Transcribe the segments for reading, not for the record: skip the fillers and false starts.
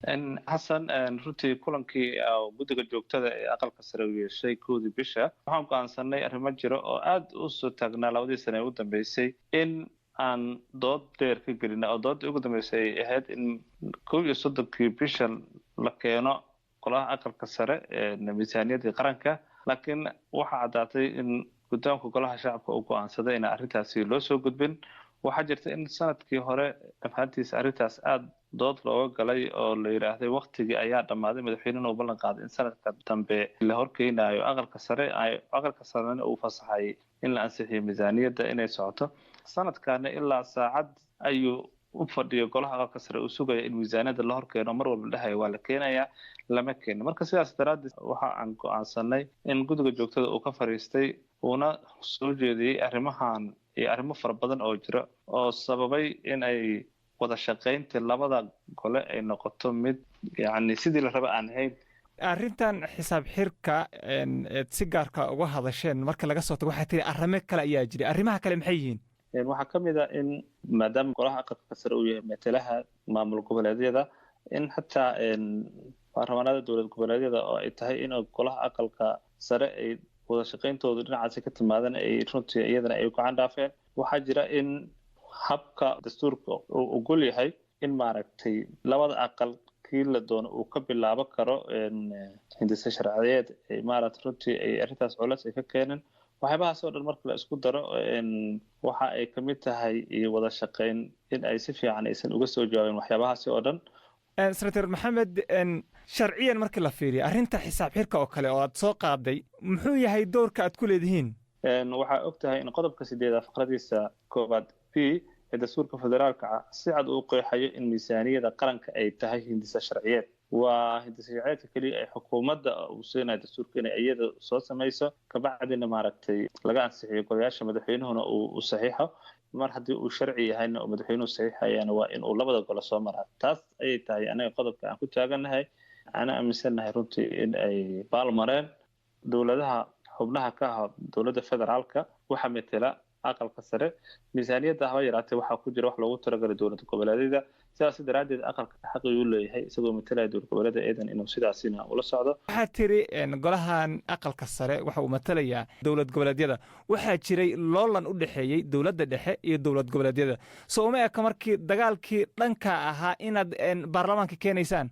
Xasan, runtii kulankii guddiga joogtada ee Aqalka Sare u yeeshay 1dii bisha, waxaan go'aansanay arrimo jiro oo aada u soo taagnaa 2dii sane ee u dambeysay in aan dood dheer ka gelina, oo doodii ugu dambeysay ay ahayd in 31-kii bisha la keeno golaha Aqalka Sare miisaaniyaddii qaranka. Laakiin waxaa caddaatay in guddoonka Golaha Shacabka uu go'aansaday inaan arrintaasi loo soo gudbin. Waxaa jirta in sanadkii hore dhammaantiis arrintaas aada dood looga galay oo la yidhaahday waktigii ayaa dhammaaday, madaxweynena uu ballan qaaday in sanadka dambe la horkeenayo Aqalka Sare, Aqalka Sarena uu fasaxay in la ansixiyo miisaaniyadda inay socoto. Sanadkana ilaa saacad ayuu u fadhiyo golaha Aqalka Sare uu sugaya in miisaaniyadda la horkeeno, mar walba dhahayo waa la keenayaa, lama keeno. Marka sidaas daraaddeed waxa aan go'aansanay in guddiga joogtada uu ka fariistay, uuna soo jeediyey arrimahan iyo arrimo fara badan oo jira oo sababay in ay wada shaqaynta labada gole ay noqoto mid yacni sidii la raba aan ahayn. Arrintan xisaab xirka eed si gaarka uga hadasheen marka laga soo tago, waxaa tiri arrimo kale ayaa jiray. Arrimaha kale maxay yihiin? Waxaa ka mid ah in maadaama golaha Aqalka Sare uu yahay matalaha maamul goboleedyada, in xataa baarlamaanada dowlad goboleedyada oo ay tahay in golaha Aqalka Sare ay wada shaqayntoodu dhinacaasi ka timaadana ay runtii iyadana ay gacan dhaafeen. Waxaa jira in habka dastuurka uu ogol yahay in maaragtay labada aqal kii la doono uu ka bilaabo karo hindise sharciyeed, ay maaragtay runtii ay arrintaas culeys ay ka keeneen. Waxyaabahaas oo dhan marka la isku daro, waxa ay kamid tahay iyo wada shaqayn in ay si fiican aysan uga soo jawaabin waxyaabahaasi oo dhan. Senator Maxamed, sharciyan markii la fiiriyo arrinta xisaab xirka oo kale oo aad soo qaaday, muxuu yahay doorka aad ku leedihiin? Waxaa og tahay in qodobka 8aad faqradiisa 1 b ee dastuurka federaalka ah si cad uu qeexayo in miisaaniyada qaranka ay tahay hindisa sharciyeed. Waa hindisa sharciyeedka keliya ay xukuumadda uu siinayo dastuurka inay iyada soo samayso, kabacdina maaragtay laga ansixiyo golayaasha, madaxweynuhuna uu saxiixo. Mar haddii uu sharci yahayna oo madaxweynuhu saxiixayana, waa in uu labada gole soo maraa. Taas ayay tahay anaga qodobka aan ku taagannahay, ana aaminsannahay runtii in ay baalmareen. Dowladaha xubnaha ka ah dowladda federaalka waxaa metela Aqalka Sare. Miisaaniyadda haba yaraatee waxaa ku jira wax loogu talagalay dowlad goboleedyada. Sidaas daraaddeed aqalka xaqi uu leeyahay, isagoo matalaya dowlad goboleeda eedan, inuu sidaasina ula socdo. Waxaa tiri golahan Aqalka Sare waxa uu matalayaa dowlad goboleedyada. Waxaa jiray loolan u dhexeeyey dowladda dhexe iyo dowlad goboleedyada. Soo uma eka markii dagaalkii dhanka ahaa inaad baarlamaanka keenaysaan?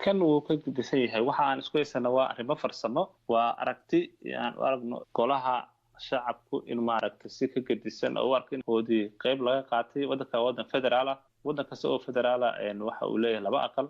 Kan wuu ka gedisan yahay. Waxa aan isku haysana waa arrimo farsamo, waa aragti aan u aragno golaha shacabku in maaragtay si ka gedisan oo u arka in hoodii qeyb laga qaatay. Waddanka waa waddan federaal ah. Waddan kasta oo federaala waxa uu leeyahay laba aqal.